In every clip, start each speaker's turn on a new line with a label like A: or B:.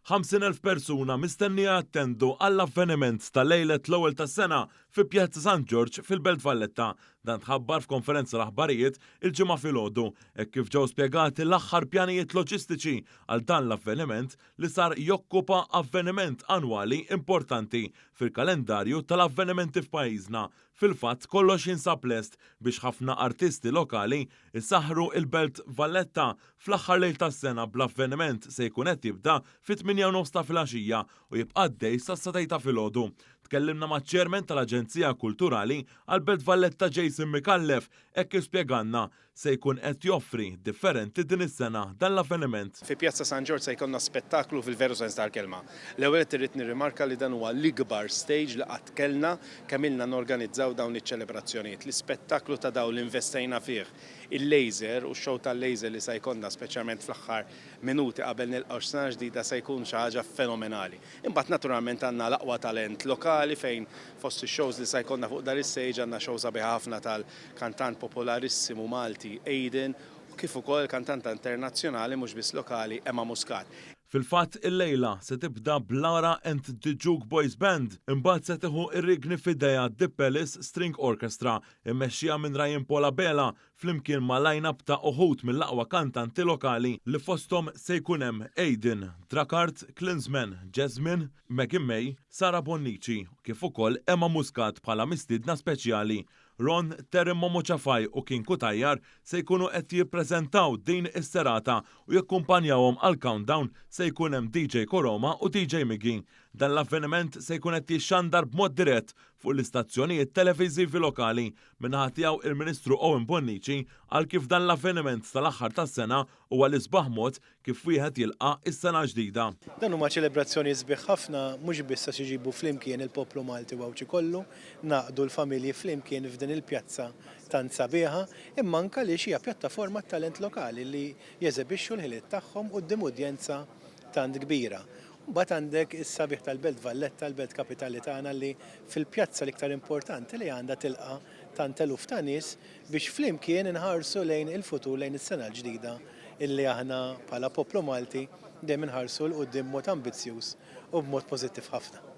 A: 50,000 persuna mistennija jattendu għall-avveniment ta' lejlet l-ewwel tas-sena fi Pjazza San Ġorġ fil-Belt Valletta. Dan tħabbar f'konferenza l-aħbarijiet il-Ġimgħa filgħodu, hekk kif ġew spjegati l-aħħar pjanijiet loġistiċi għal dan l-avveniment li sar jokkupa avveniment annwali importanti fil-kalendarju tal-avvenimenti f'pajjiżna. Fil-fatt kollox jinsab lest biex ħafna artisti lokali jsaħħru il-Belt Valletta fl-aħħar lejl tas-sena bl-avveniment se jkun qed jibda fit-8 u nofs ta' filgħaxija u jibqa' għaddej sas-sagħtejn ta' filgħodu. Tkellimna maċ-Chairman tal-Aġenzija Kulturali għall-Belt Valletta Jason Micallef hekk kif spjegalna se jkun qed joffri differenti din is-sena dan l-avveniment.
B: Fi Pjazza San Ġorġ se jkollna spettaklu fil-veru sens tal-kelma. L-ewwel nett irrid nirrimarka li dan huwa l-ikbar stage li qatt kellna kemm ilna norganizzaw dawn iċ-ċelebrazzjonijiet. L-ispettaklu ta' dawl li investejna fih, il-laser u x-show tal-laser li se jkollna speċjalment fl-aħħar minuti qabel nilqgħu s-sena l-ġdida se jkun xi ħaġa fenomenali. Imbagħad naturalment għandna l-aqwa talent lokali fejn fost ix-shows li se jkollna fuq dan is-stage għandna show sabiħa ħafna tal kantant popolarissimu Malti Aidan u kif ukoll kantanta internazzjonali mhux biss lokali Emma Muscat.
A: Fil-fatt illejla se tibda b'Lara and the Juke Boys Band, imbagħad se tieħu r-riegni f'idejha The Palace String Orchestra immexxija minn Ryan Paul Abela flimkien ma' line-up ta' uħud mill-aqwa kantanti lokali li fosthom se jkun hemm Aidan, Drakard, Klinsmann, Jasmine, Megan May, Sarah Bonnici kif ukoll Emma Muscat bħala mistiedna speċjali. Ron, Terry Momochafai u King Cutajar se jkunu qed jippreżentaw din is-serata u jakkumpanjawhom għal countdown se jkun hemm DJ Koroma u DJ Miggy. Dan l-avveniment se jkun qed jixxandar b'mod dirett fuq l-istazzjonijiet televiżivi lokali. Min-naħa tiegħu il-Ministru Owen Bonnici qal kif dan l-avveniment tal-aħħar tas-sena huwa l-isbaħ mod kif wieħed jilqa' s-sena l-ġdida.
C: Dan huma ċelebrazzjonijiet sbieħ ħafna mhux biss għax iġibu flimkien il-poplu Malti u Għawdxi kollu, ngħaqqdu l-familji flimkien f'din il-pjazza tant sabiħa, imma anke għaliex hija pjattaforma għat-talent lokali li jeżebixxu l-ħiliet tagħhom quddiem udjenza tant kbira. Mbagħad għandek is-sabiħ tal-Belt Valletta, l-belt kapitali tagħna li fil-pjazza l-iktar importanti li għandha tilqa' tant eluf ta' nies biex flimkien inħarsu lejn il-futur, lejn is-sena l-ġdida illi aħna bħala poplu Malti dejjem inħarsu 'l quddiem b'mod ambizzjuż u b'mod pożittiv ħafna.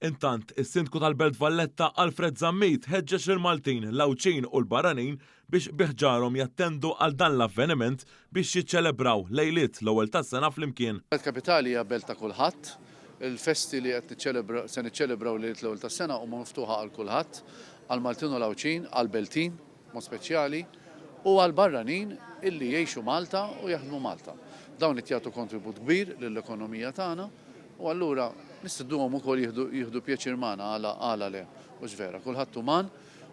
A: Intant, is-Sindku tal-Belt Valletta Alfred Zammit ħeġġeġ lill-Maltin, l-Għawdxin u l-barranin biex bi ħġarhom jattendu għal dan l-avveniment biex jiċċelebraw lejliet l-ewwel tas-sena flimkien.
D: Belt Kapitali hija belt ta' kulħadd. Il-festi li qed niċċelebra se niċċelebraw lejliet l-ewwel tas-sena huma miftuħa għal kulħadd, għall-Maltin u l-Għawdxin, għall-Beltin, b'mod speċjali, u għall-barranin illi jgħixu Malta u jaħdmu Malta. Dawn qed jagħtu kontribut kbir lill-ekonomija tagħna u allura nistednuhom ukoll jieħdu jieħdu pjaċir magħna għala għala le, hux vera, kulħadd uman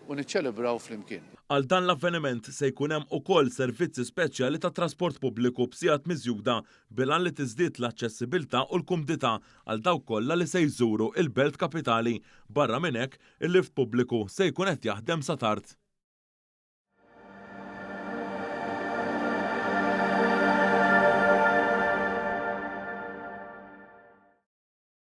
D: u niċċelebraw flimkien.
A: Għal dan l-avveniment se jkun hemm ukoll servizzi speċjali ta' trasport pubbliku b'sigħat miżjuda bil-għan li tiżdied l-aċċessibilità u l-kumdità għal dawk kollha li se jżuru l-belt kapitali. Barra minn hekk, il-lift pubbliku se jkun qed jaħdem sa tard.